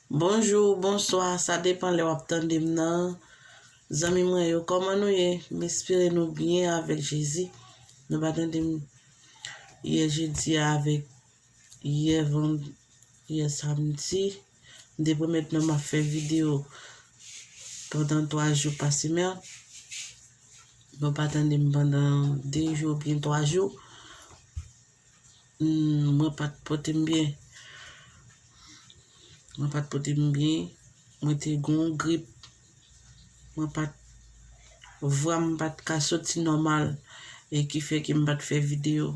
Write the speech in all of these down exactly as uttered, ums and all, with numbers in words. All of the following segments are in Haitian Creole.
Bonjou, bonswa, sa depann lè w ap tande m nan. Zanmi mwen yo, kòman nou ye? M espere nou byen avèk Jezi. Nou pa tande m yè jedi a avèk yè vann-, yè samdi. M te pwomèt nou m ap fè videyo pandan twa jou pa semèn. Nou pa tande m pandan de jou oubyen twa jou. Hmm, mwen pa t pote m byen. Mwen pa t pote m byen. Mwen te gen yon grip. Mwen pa t, vwa m pa t ka soti nòmal. E ki fè ke m pa t fè videyo.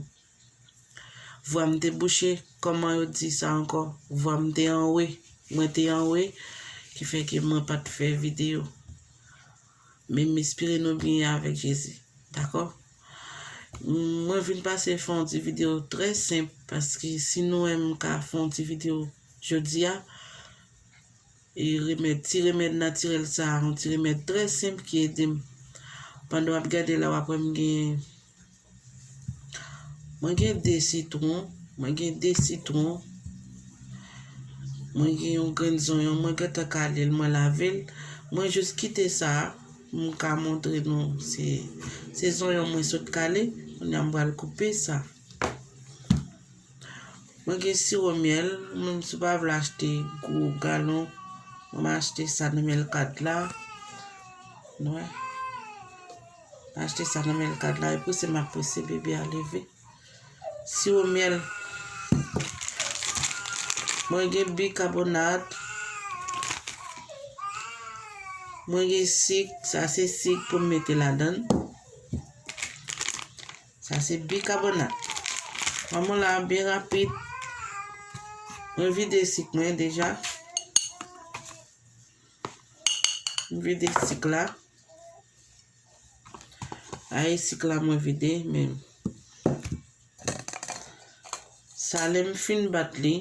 Vwa m te bouche, kòman yo di sa ankò? Vwa m te anwe. Mwen te anwe, ki fè ke mwen pa t fè videyo. Men m espere nou byen avèk Jezi. Dakò? Mwen vin pase fè yon ti videyo trè senp, paske si nou wè m ka fè yon ti videyo jodi a, e remèd, ti remèd natirèl sa a, yon ti remèd trè senp ki ede m. Pandan w ap gade la, w ap wè m gen Mwen gen de sitwon, mwen gen de sitwon, mwen gen yon grenn zonyon, mwen gentan kale l, mwen lave l. Mwen jis kite sa, m ka montre nou, se, se zonyon mwen sot kale, kounye a m pral koupe sa. Mwen gen siwo myèl, menm si w pa vle achte gwo galon, mwen m achte sa nan Melkad la. Nou wè? M achte sa nan Melkad la, e prese m ap prese bebe a leve. Siwo myèl. Mwen gen bikabonat. Mwen gen sik, sa se sik pou m mete ladan l. Sa se bikabonat. Manman la byen rapid. Mwen vide sik mwen deja. M vide sik la. Ay, sik la mwen vide, men sa lè m fin bat li,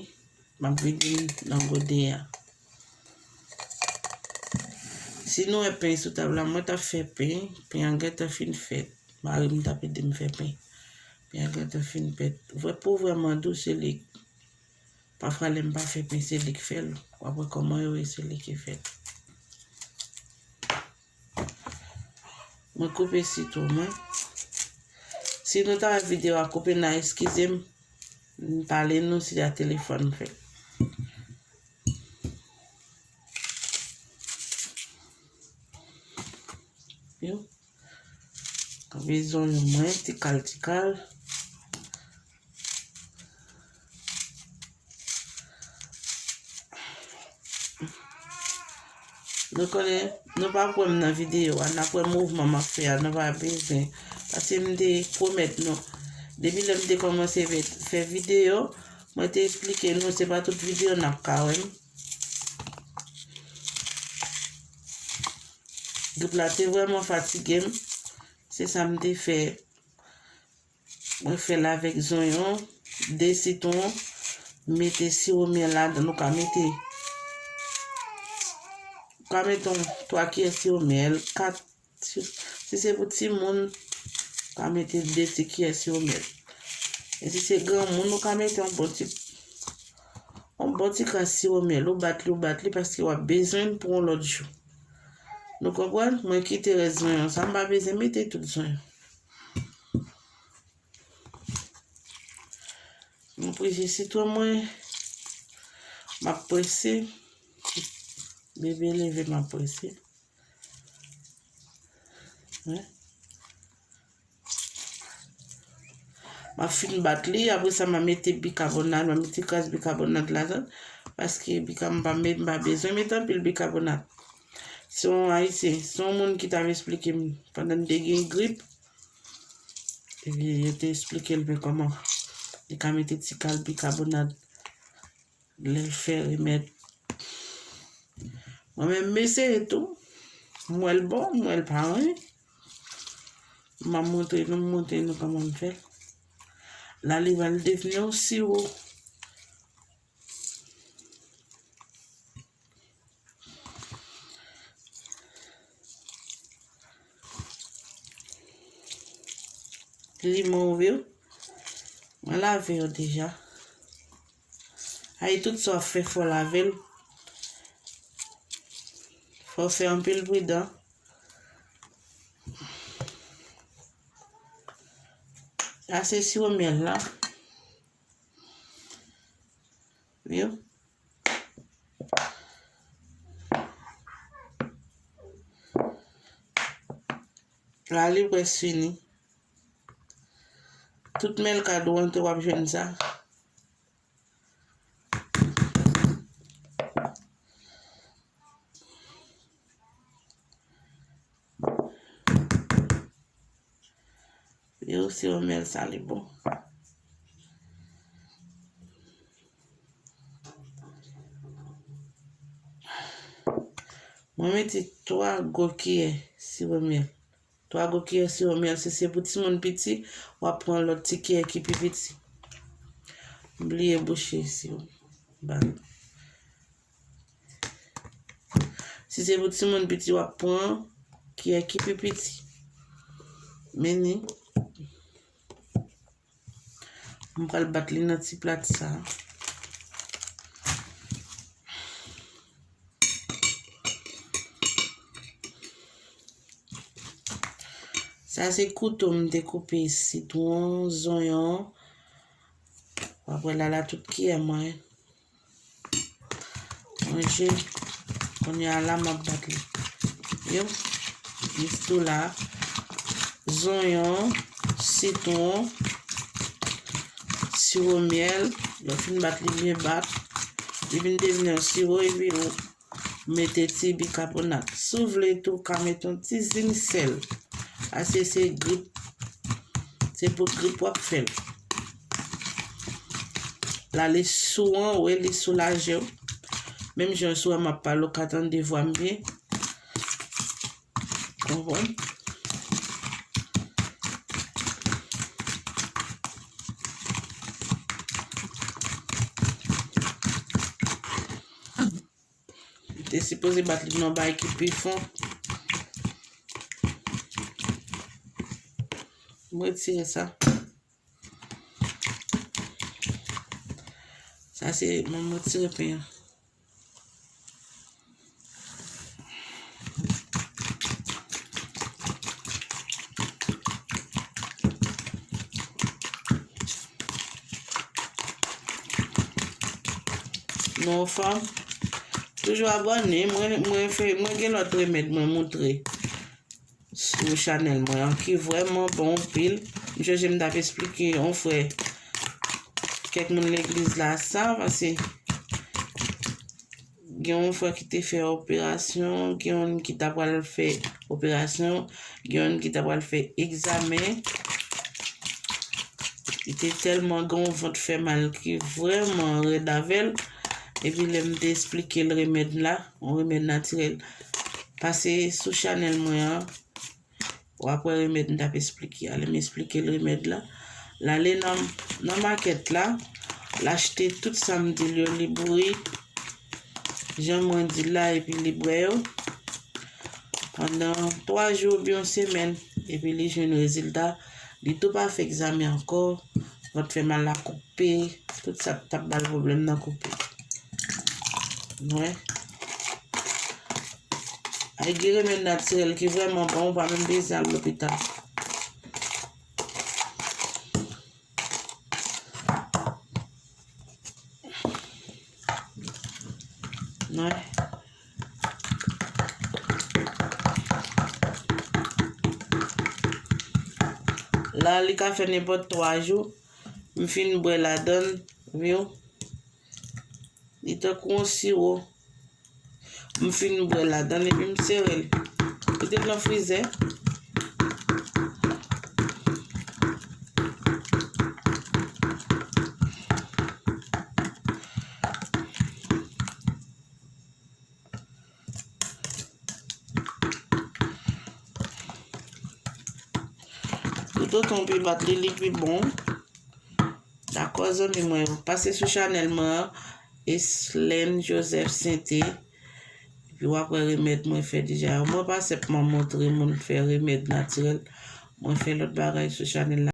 m ap vide l nan gode a. Si nou wè pen sou tab la, mwen t ap fè pen, pen an gentan fin fèt. Mari m t ap ede m fè pen. Pen an gentan fin fèt. Vre pou vrèman dou, se li. Pafwa lè m pa fè pen, se li k fè l. W ap wè kòman yo ye, se li ki fè l. Mwen koupe sitwon mwen. Si nou ta wè videyo a koupe nan, eskize m. M pale nou si a telefòn m fè. Yo. Bezwen mwen, ti kal, ti kal. Nou konnen, nou pa kwè m nan videyo a, n ap wè mouvman m ap fè a, nou pa bezwen. Paske m te pwomèt nou, depi lè m te kòmanse fè, fè videyo, mwen te eksplike nou, se pa tout videyo n ap ka wè m. Grip la te vrèman fatige m, se sa m te fè. Mwen fè l avèk zonyon, de sitwon, mete siwo myèl ladan l, ou ka mete, ou ka mete yon twa kiyè siwo myèl, kat, si, si se pou timoun, ou ka mete de ti kiyè siwo myèl. E si se granmoun, ou ka mete yon bon ti, yon bon ti kras siwo myèl, ou bat li, ou bat li, paske w ap bezwen l pou yon lòt jou. Nou konprann? Mwen kite rès zonyon sa, m pa bezwen mete tout zonyon. Mwen prese sitwon mwen. M ap prese. Bebe leve, m ap prese. Wi. M ap fin bat li, apre sa m a mete bikabonat, m a mete kras bikabonat ladan, paske bika m pa met, m pa bezwen mete anpil bikabonat. Se yon ayisyen, se yon moun ki t ap esplike m pandan m te gen grip. Epi yo te esplike l men kòman li ka mete ti kal bikabonat lè l fè remèd. Mwen menm m eseye tou. M wè l bon, m wè l pa anyen. M a montre nou, m montre nou kòman m fè l. La li pral devni yon siwo. Limon wi. Mwen lave yo deja. Ay, tout sa w ap fè, fò w lave l. Fò w fè anpil pridan. Sa se siwo myèl la. Wi. La li prèske fini. Tout mèl kad ou antre w ap jwenn sa. Yo, siwo myèl sa li bon. Mwen mete twa gwo kiyè siwo myèl. Twa gwo kiyè siwo myèl, si se pou timoun piti, w ap pran lòt ti kiyè ki pi piti. M bliye bouche siwo. Ban. Si se pou timoun piti, w ap pran kiyè ki pi piti. Men ni. M pral bat li nan ti plat sa. Sa se kouto m te koupe sitwon, zonyon. W ap wè la la tout kiyè mwen. Manje. Kounye a la, m ap bat li. Yo. Jis tou la. Zonyon, sitwon, siwo myèl. Lè w fin bat li byen bat, li vin devni yon siwo, epi ou mete ti bikabonat. Si w vle tou, w ka mete yon ti zin sèl. Paske se grip, se pou grip w ap fè l. La li sou an, wi, li soulaje w. Menm jan sou an m ap pale, w ka tande vwa m byen. Konprann? Li te sipoze bat li nan bay ki pi fon. M retire sa. Sa se, mwen retire pen an. Nou anfòm? Toujou abòne, mwen, mwen fè, mwen gen lòt remèd mwen moutre sou chanèl mwen an ki vrèman bon anpil. M chonje m t ap esplike yon frè, kèk moun legliz la sa, paske gen yon frè ki te fè operasyon, gen youn ki ta pral fè operasyon, gen youn ki ta pral fè egzamen. Li te tèlman gen yon vant fè mal ki vrèman rèd avè l. Epi lè m te esplike l remèd la, yon remèd natirèl, pase sou chanèl mwen an, w ap wè remèd m t ap esplike a. Lè m esplike l remèd la, l ale nan, nan makèt la, l achte tout sa m di l yo, li bouyi, jan mwen di l la, epi li bwè yo pandan twa jou oubyen yon semèn, epi li jwenn rezilta. Li tou pa fè egzamen ankò, vant fè mal la koupe, tout sa k t ap ba l pwoblèm nan koupe. Ou wè? Ay, gen remèd natirèl ki vrèman bon, ou pa menm bezwen al lopital. Wè. La, li ka fè nenpòt twa jou. M fin bwè ladann, wi. Li tankou yon siwo. M fin bwè ladann epi m sere l. Mete l nan frizè. Toutotan w pi bat li, li pi bon. Dakò, zanmi mwen yo. Pase sou chanèl mwen an, Eslène Joseph Sainté. Epi w ap wè remèd mwen fè deja yo. Mwen pa senpman montre moun fè remèd natirèl. Mwen fè lòt bagay sou chanèl la.